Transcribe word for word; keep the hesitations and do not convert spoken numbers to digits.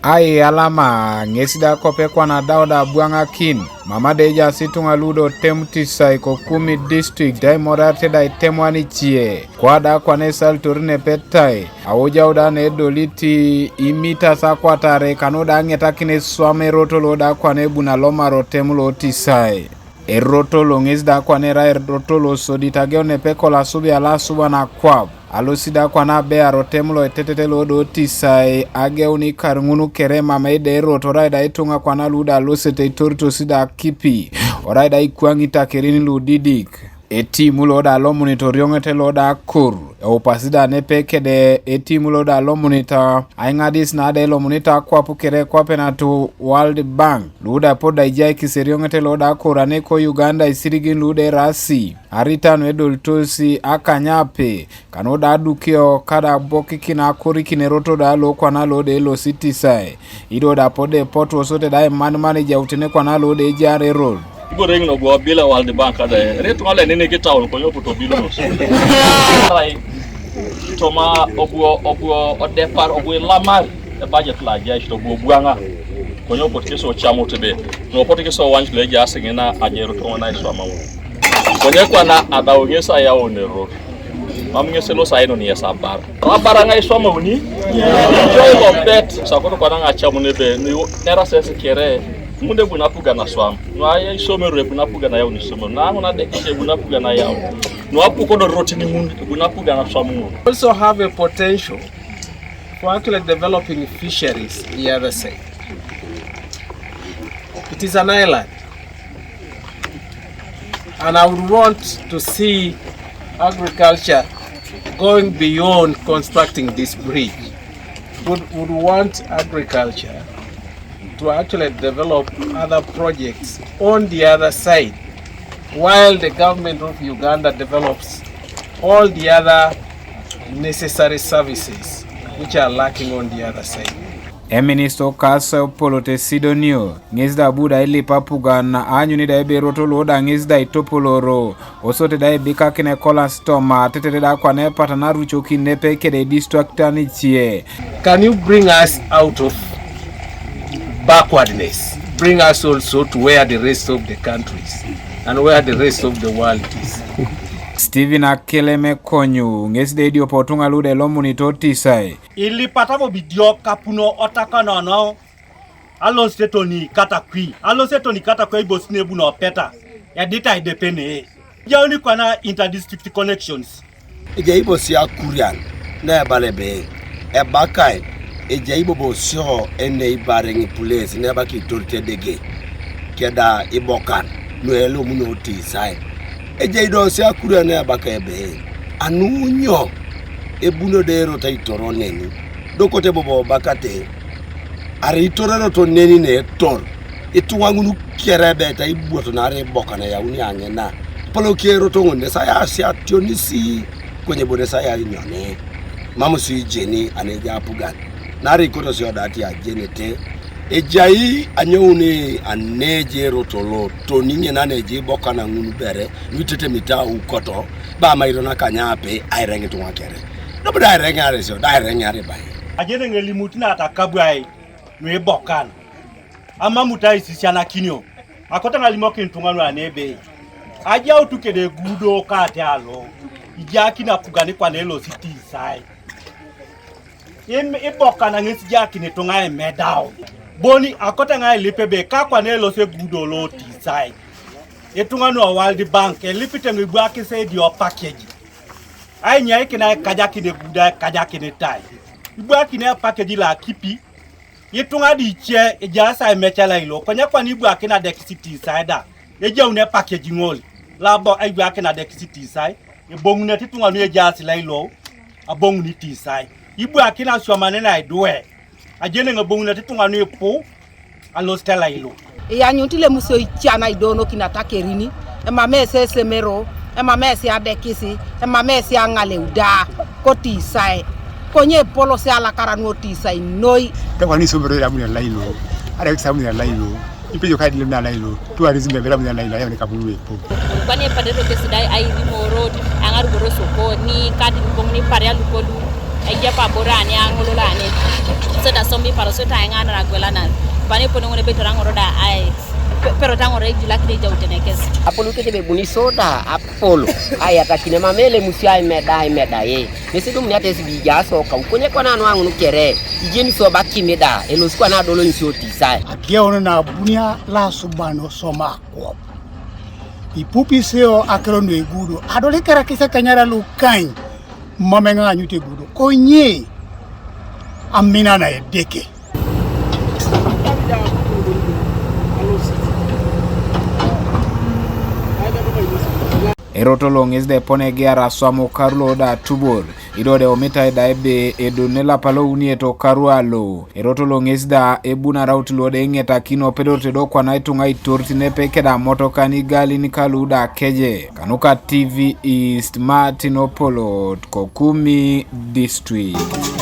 Ai alama ŋes da kope kwana dauda abwaŋakin mama da ejaas ituŋa lu do tem tisai ko kumi district da imoriarte da itemuan icie kwa da kwana esalitori nepetai aujau da nedolit imitas akwatare kanu da aŋetakin eswam erot lo da kwana ebuni alomar otem lo tisai. Erot lo ŋes da kwana erai erot lo sodit ageun nepe kolo asubi ala asuban akwap. Alosi da kwana abear otem lo etetete lo do tisai ageun ikar ŋun kere mama ede erot orai da ituŋa kwana lu da alosete itoritosi da akipi orai da ikwaŋ itakerin lu didik. Etimu lo da lomunit orioŋete lo da akur eupasi da nepe kede etimu lo da lomunit aiŋadis na da elomunit akwap kere kwape natu World Bank. Lu da po da ijai kiseriöŋet lo da akoran ko Uganda isirigin lu da erasi arita nu edolitos akanyape kanu da adukio kada abokikin akorikin erot da lo kwana lo da elosi tisai. Ido da po da epotu osote da imanman ejautene kwana lo da ejaar erot. Ibore ŋin obu obila World Bank kada ere tuŋa lo eneneke taun konye oput obilonos. Toma obu obu odepar obu ilamar ebajet lo ajai obu obwaŋa. Konye opot kes ocamut ebe nuopot kes owanc lo ejaas ŋina ajeru tuŋa na iswamau. Konye kwana adau ŋes ayaun erot. Mam ŋes elosi ainun yes abar. Abar aŋa iswamauni. Ijo ilopet sakot kwana ŋacamun ebe nu nerases kere. Ŋun ebu napugan aswam. Nu aya isomeru ebu napugan ayaun isomeru. Na ŋun adekis ebu napugan ayaun. Nu apukodo rotini ŋun ebu napugan aswam ŋun. Also have a potential for actually developing fisheries the other side. It is an island. And I would want to see agriculture going beyond constructing this bridge. Would, would want agriculture to actually develop other projects on the other side while the government of Uganda develops all the other necessary services which are lacking on the other side. Eminista Okas Opolot Sidonio ŋes da abu da ilip apugan aanyuni da ebe erot lo da ŋes da itopoloro osote da ibikakin ekolas toma tetere da kwana epatana arucokin nepe kede distriktan icie. Can you bring us out of backwardness? Bring us also to where the rest of the countries and where the rest of the world is. Stephen Akelem Ekonyu ŋes da ediopo tuŋa lu da elomunito tisai. Ilipata bobo idiok kapuno otakanono. Alosit etoni katakwi, alosit etoni katakwi aibosi nebuno opeta, edita aidepe nee. Ejauni kwana interdistrict connections. Ejai bosi akurian na ebala ebe ebakai, ejai bobo sio eneibar eŋipules na ebaka itorit Edege keda ibokan nu elomuno tisai. Ejai do sio akurian na ebaka ebe anu nyo ebuno da erot aitor neni, dokote bobo ebakate. Arai itororoto neni netor ituŋa ŋun kere ebeit aibuot naarai ibokana yauni aŋina. Apoloki erot ŋun nes ayasi ationis konye bo nes ayasi nyoni. Mam si ijeni aneja apugan naarai ikoto sio da ati ajenete. Ejai anyouni aneja erot lo toni ŋina neja ibokana ŋun bere nuitetemit aukoto ba amairo nakanyape aireŋ ituŋa kere. Nabo da aireŋeare sio da aireŋeare bai. Ajene ŋelimut nata kabuai nuibokan amamut aisisianakinio. Akote ŋalimokin ituŋa nuane ebe ajautu kede egudo kate alo ijakin apugan kwana elosi tisai. Im- ibokan ŋes ijakin ituŋa emedau. Boni akote ŋa ilip ebe kakwana elosi egudo lo tisai. Ituŋa nu o World Bank elipite ŋo ibwakis edio package. Ainyaikin aikajakin egudo aikajakin itai. Ibwakin epakeji lo akipi. Ituŋa dice ejaas aimecela ilo konye kwana ibwakin adekis tisai da. Ejaun epakeji ŋol labo ibwakin adekis tisai. Eboŋunete ituŋa nu ejaas lailo. Aboŋuni tisai ibwakin aswamanen aidwe. Ajeneŋ eboŋunete ituŋa nu ipu. Alosit lailo. Ianyunit lemusio ican aidonokin atakerini emam esi esemero emam esi adekisi emam esi aŋaleu da kotisae. Konye epolosi alakara nuotisae noi. Tekwani isomero iramun elailo arekis amun elailo. Ipe jo kai dilem na lailo. Tourism be bera na lailo, ya ne kabulu epo. Kwani padero ke sidai airi morot, angar goro sokoni, kadi bong ni paria lukolu. Aija pa bora ni angolo la ne. So da sombi paro so ta ngana ragwela na. Bane pono ngone beto rangoro da ai. Pero tangoro ejula kide jau tenekes. Apolo kete be buni soda apolo. Ai atakine mamele musi ai meda ai meda ye. Nesi dum ni atesi bi ja so ka ukonye kwa na no angunu kere. Ije ni so bakimida. Elo skwa na dolo ni so tisai. Akia ono na bunia la subano soma kwop. Ipupi seo akelo no egudo. Adole kara kisa kanyara lukany. Mame nga anyute gudo. Konye. Amina na edeke. Erotolo ŋes da epone egeara aswam okaru lo da atubor, ido da eomitai da ebe edolun elapa lo uni eto okaru alo. Erotolo ŋes da ebun araut lo da eŋetakino pedorete do kwana ituŋa aitor tinepe keda amotokan igalin kalu da akeje. Kanuka T V East, Martin Opolot, ko Kumi District.